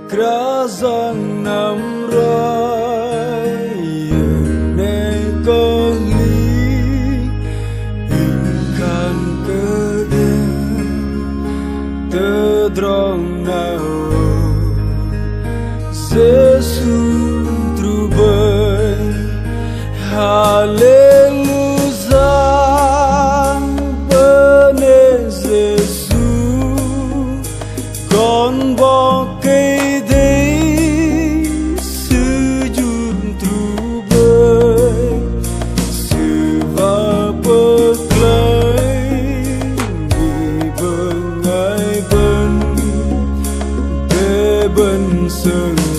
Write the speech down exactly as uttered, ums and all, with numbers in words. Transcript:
Kră Yang năm roi, yơ ne kơ hli, inh khan kơ đe, tơdrong nao, Yêsu truh bơih, haleluya, bơnê Yêsu. Kon bok Kei-Dei, Sư jur truh bơih, Sư wă pơklaih, đĭ bơngai bơ̆n, đe bơ̆n sơng